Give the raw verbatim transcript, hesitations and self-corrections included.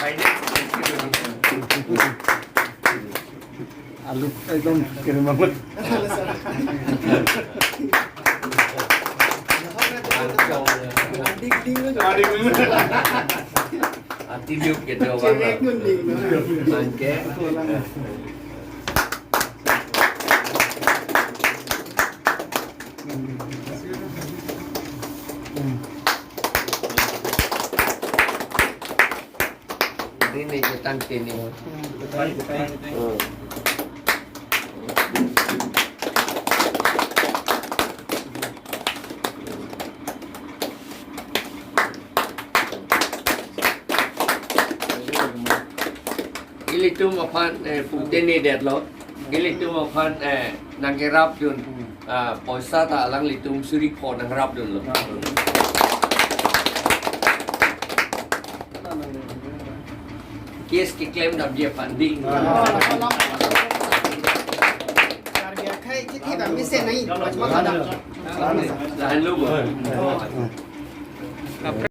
Alu ekdom kirim banget. Adik ding lo. Adik ding lo. Ati liup gitu, Bang. Cerek nun ding lo. Bangke. Ini nih, kita tini. Hmm. Ilitum aphan, eh, pute ni det lo. Ilitum aphan, eh, nangkerapdun. Ah, poisa ta alanglitum suri pho nangrapdunlo. Case keklem damji aphan dei. Karbi akhei kithi bang mesen nai, macam mana? Lahan lo bo.